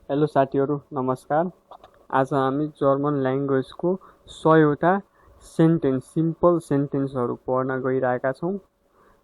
Hello साथीहरू नमस्कार। आज हामी जर्मन ल्याङ्ग्वेजको 100वटा सिम्पल सेन्टेन्सहरू पढ्न गइरहेका छौँ।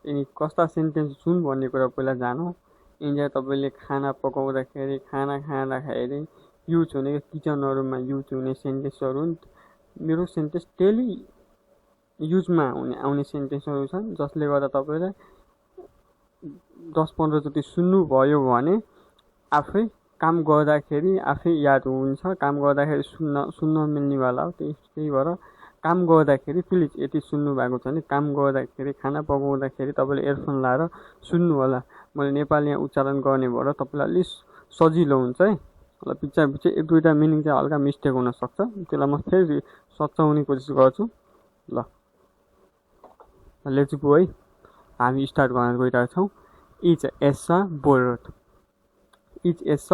यिनी कस्ता सेन्टेन्स हुन् भन्ने कुरा पहिला जानौँ। यिनीहरू तपाईँले खाना पकाउँदाखेरि, खाना खाँदाखेरि युज हुने, किचनहरूमा युज हुने सेन्टेन्सहरू हुन्। मेरो सेन्टेन्स डेली युजमा आउने सेन्टेन्सहरू छन्, जसले गर्दा तपाईँलाई 10-15 चोटि सुन्नुभयो भने आफै काम गर्दाखेरि आफै याद हुन्छ। काम गर्दाखेरि सुन्न मिल्नेवाला हो। त्यही भएर काम गर्दाखेरि प्लिज यति सुन्नु भएको छ भने काम गर्दाखेरि, खाना पकाउँदाखेरि तपाईँले इयरफोन लाएर सुन्नु होला। मैले नेपाली यहाँ उच्चारण गर्ने भएर तपाईँलाई अलिक सजिलो हुन्छ है। ल पछि एक दुईवटा मिनिङ चाहिँ हल्का मिस्टेक हुनसक्छ, त्यसलाई म फेरि सच्याउने कोसिस गर्छु। ल लेट्स गो है, हामी स्टार्ट गर्न गइरहेको छौँ। Is S board. Is S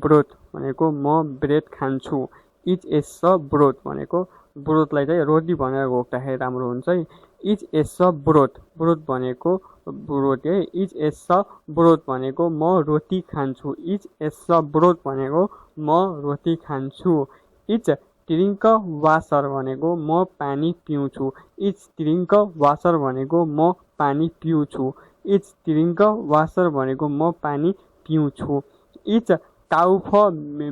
broth भनेको म ब्रेड खान्छु। इज एस ब्रोथ भनेको ब्रोथलाई चाहिँ रोटी भनेर घोक्दाखेरि राम्रो हुन्छ है। इज एस ब्रोथ, ब्रोथ भनेको रोटी है। इज एस ब्रोथ भनेको म रोटी खान्छु। इज एस ब्रोथ भनेको म रोटी खान्छु। इज ड्रिङ्क वाटर भनेको म पानी पिउँछु। इज ड्रिङ्क वाटर भनेको म पानी पिउँछु। इज ड्रिङ्क वाटर भनेको म पानी पिउँछु। इज काउफ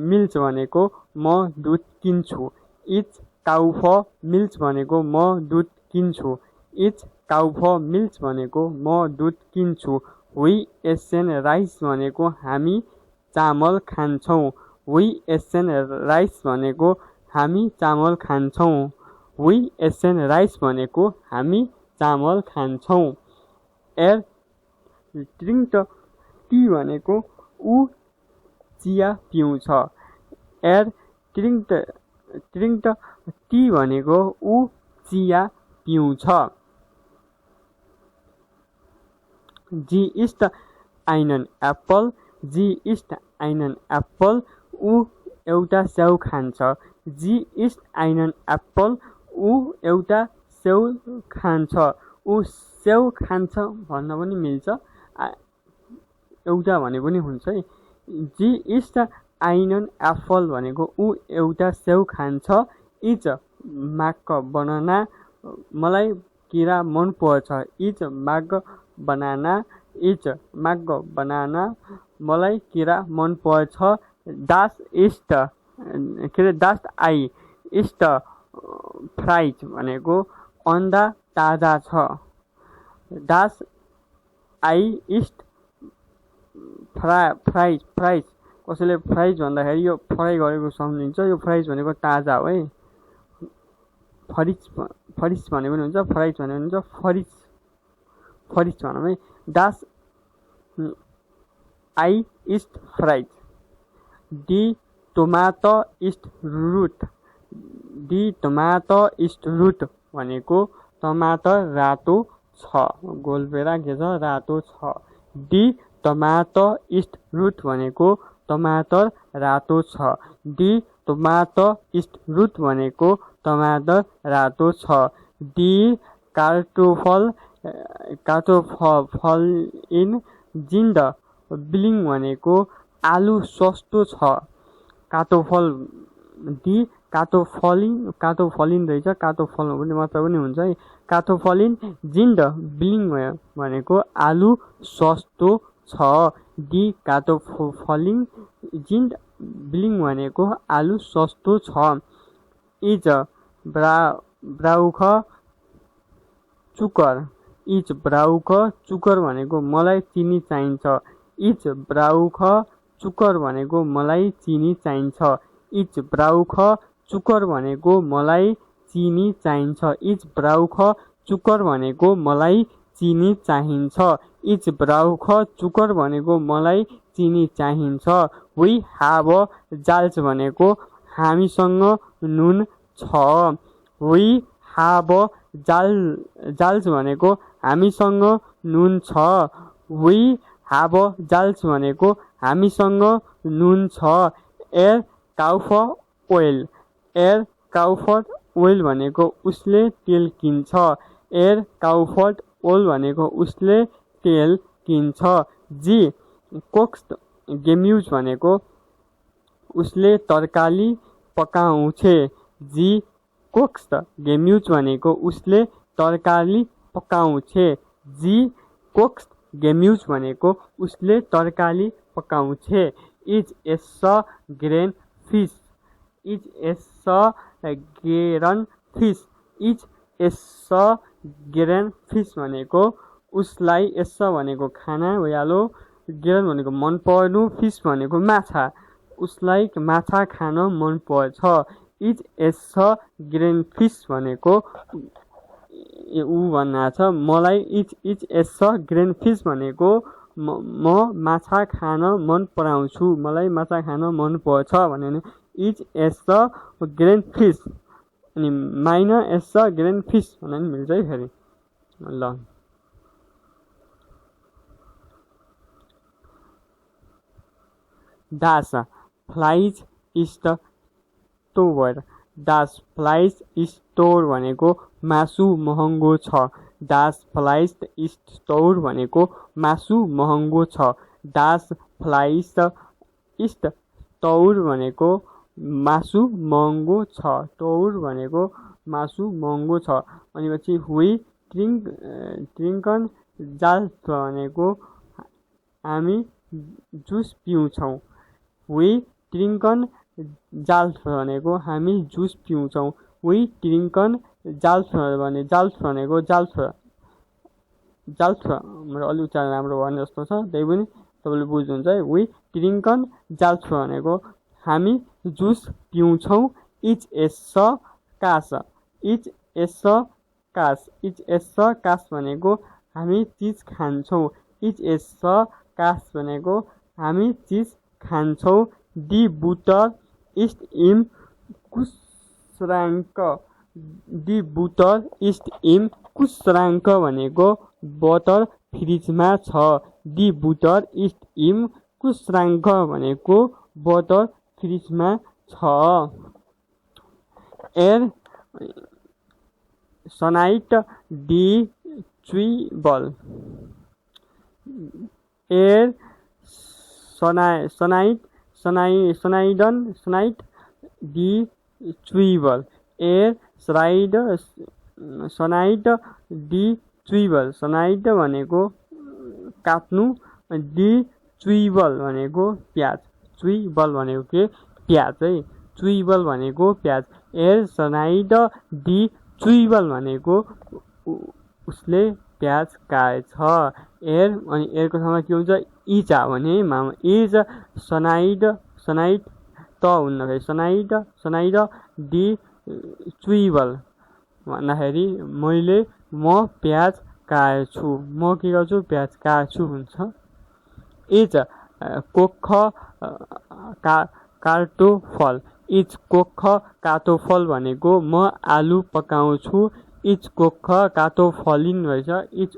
मिल्च भनेको म दुध किन्छु। इज काउफ मिल्च भनेको म दुध किन्छु। इज काउफ मिल्च भनेको म दुध किन्छु। वी एसेन राइस भनेको हामी चामल खान्छौँ। वी एसेन राइस भनेको हामी चामल खान्छौँ। वी एसेन राइस भनेको हामी चामल खान्छौँ। एर ड्रिङ्क टी भनेको ऊ चिया पिउँछ। एर ड्रिङ्क टी भनेको ऊ चिया पिउँछ। जी इस्ट आइनन एप्पल। जी इस्ट आइनन एप्पल, ऊ एउटा स्याउ खान्छ। जी इस्ट आइनन एप्पल, ऊ एउटा स्याउ खान्छ। ऊ स्याउ खान्छ भन्न पनि मिल्छ, एउटा भने पनि हुन्छ है। जी इस्ट आइनन एप्पल भनेको ऊ एउटा स्याउ खान्छ। इज माग बनाना, मलाई किरा मन पर्छ। इज माग बनाना, इज माग बनाना, मलाई किरा मन पर्छ। दास इस्ट दास आई इस्ट फ्राइज भनेको अन्डा ताजा छ। दास आई इस्ट फ्राइज कसैले फ्राइज भन्दाखेरि यो फ्राई गरेको सम्झिन्छ। यो फ्राइज भनेको ताजा हो है। फरिज भने पनि हुन्छ, फ्राइज भने पनि हुन्छ। फरिज भनौँ है। दास आई इस्ट फ्राइज। डी टोमाटो इस्ट रुट। डी टोमाटो इस्ट रुट भनेको टमाटर रातो छ। गोलबेरा के छ, रातो छ। डी टमाटो इस्ट रुट भनेको टमाटर रातो छ। डी टमाटो इस्ट रुट भनेको टमाटर रातो छ। डी कार्टोफल इन जिन्द बिलिङ भनेको आलु सस्तो छ। काटोफल डी काटोफलिन रहेछ, काटोफल पनि मात्र पनि हुन्छ है। काटोफलिन जिन्द बिलिङ भनेको आलु सस्तो छ। डी काटोफलिन जिन्द बिलिङ भनेको आलु सस्तो छ। इज ब्राउख चुकर। इज ब्राउख चुकर भनेको मलाई चिनी चाहिन्छ। इज ब्राउख चुकर भनेको मलाई चिनी चाहिन्छ। इज ब्राउख चुकर भनेको मलाई चिनी चाहिन्छ। इज ब्राउख चुकर भनेको मलाई चिनी चाहिन्छ। इज ब्राउख चुकर भनेको मलाई चिनी चाहिन्छ। वी हाभ जाल्च भनेको हामीसँग नुन छ। वी हाभ जाल्च भनेको हामीसँग नुन छ। वी हाभ जाल्च भनेको हामीसँग नुन छ। एर काउफ ओइल। एर काउफट ओइल भनेको उसले तेल किन्छ। एर काउफट ओइल भनेको उसले तेल किन्छ। जी कोक्स गेम्युज भनेको उसले तरकारी पकाउँछे। जी कोक्स गेम्यूज भनेको उसले तरकारी पकाउँछे। जी कोक्स गेम्यूज भनेको उसले तरकारी पकाउँछे। इज एस ग्रेन फिस। इज एस गेरन फिस। इज एस गेरन फिस भनेको उसलाई एस भनेको खाना भइहाल्यो, गेरन भनेको मन पर्नु, फिस भनेको माछा, उसलाई माछा खान मन पर्छ। इज एस ग्रेन फिस भनेको ऊ भन्ना छ मलाई इज एस ग्रेन फिस भनेको म माछा खान मन पराउँछु, मलाई माछा खान मन पर्छ भन्यो भने इज एस ग्रेन फिस। अनि माइनर एस ग्रेन फिस भन्दा पनि मिल्छ है फेरि। ल दास फ्लाइज स्टोर। दास फ्लाइज स्टोर भनेको मासु महँगो छ। दास फ्लाइज स्टोर भनेको मासु महँगो छ। दास फ्लाइज स्टोर भनेको मासु महँगो छ। टोर भनेको मासु महँगो छ। अनि पछि हुई ड्रिङ्कन जाल्फ भनेको हामी जुस पिउँछौँ। हुई ड्रिङ्कन जाल्फ भनेको हामी जुस पिउँछौँ। हुई ड्रिङ्कन जाल्फ भने जाल्फ भनेको जाल्फ मेरो अलि उच्चारण राम्रो भने जस्तो छ, त्यही पनि तपाईँले बुझ्नुहुन्छ है। हुई ड्रिङ्कन जाल्फ भनेको हामी जुस पिउँछौँ। इज एस कास। इज एस कास। इज एस कास भनेको हामी चिज खान्छौँ। इज एस कास भनेको हामी चिज खान्छौँ। डी बुटर इस्ट इम कुसराङ्क। डी बुटर इस्ट इम कुसराङ्क भनेको बटर फ्रिजमा छ। डी बुटर इस्ट इम कुसराङ्क भनेको बटर फ्रिजमा छ। एयर सनाइट डी चुइबल। एयर सनाइट डी चुइबल। एयर सनाइट डी चुइबल। सनाइट भनेको काट्नु, डी चुइबल भनेको प्याज। चुइबल भनेको के प्याज है। चुइबल भनेको प्याज। एयर सनाइट डी चुइबल भनेको उसले प्याज काट्छ। एयर अनि एयरको ठाउँमा के हुन्छ इज भने मामा इज सनाइट त हुन्न। सनाइट डी चुइबल भन्दाखेरि म प्याज काट्छु, म के गर्छु प्याज काट्छु हुन्छ। इज कोख काटो फल। इज कोख काटो फल भनेको म आलु पकाउँछु। इज कोख काटो फलिन रहेछ। इज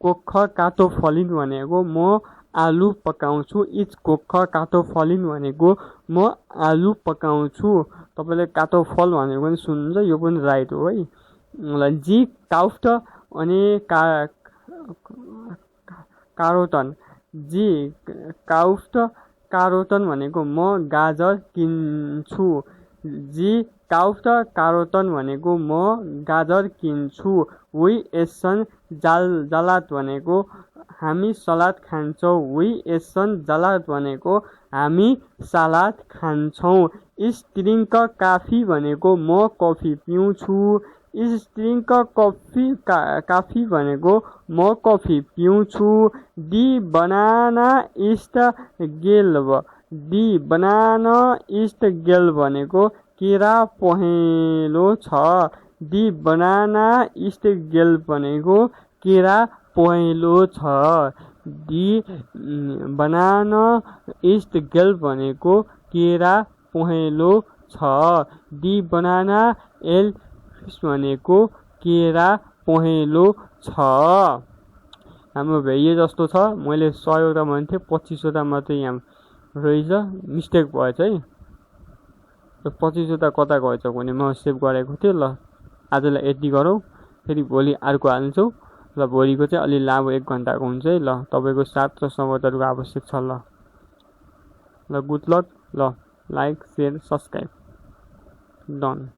कोख काटो फलिन भनेको म आलु पकाउँछु। इज कोख काटो फलिन भनेको म आलु पकाउँछु। तपाईँले काटो फल भनेको पनि सुन्नुहुन्छ, यो पनि राइट हो है। मलाई जी काउफ्ट अनि कारोटन। जी काउफ्ट कारोटन भनेको म गाजर किन्छु। जी काउफ्ट कारोटन भनेको म गाजर किन्छु। वी एसन सलाद भनेको हामी सलाद खान्छौँ। वी एसन सलाद भनेको हामी सलाद खान्छौँ। इस ड्रिङ्क कफी भनेको म कफी पिउँछु। इस ड्रिङ्क कफी भनेको म कफी पिउँछु। डी बनाना इस्ट गेल्भ। डी बनाना इस्ट गेल्भ भनेको केरा पहेँलो छ। डी बनाना इस्ट गेल्भ भनेको केरा पहेँलो छ। डी बनाना इस्ट गेल्भ भनेको केरा पहेँलो छ। डी बनाना एल भनेको केरा पहेँलो छ। हाम्रो भेइए जस्तो छ। मैले 100वटा भन्थेँ, 25वटा मात्रै यहाँ रहेछ, मिस्टेक भएछ है। 25वटा कता गएछ भने म सेभ गरेको थिएँ। ल आजलाई यति गरौँ, फेरि भोलि अर्को हाल्छौँ। ल भोलिको चाहिँ अलि लामो 1 घन्टाको हुन्छ है। ल तपाईँको साथ र सङ्गतहरूको आवश्यक छ। ल गुड लक। ल लाइक, सेयर, सब्सक्राइब, डन।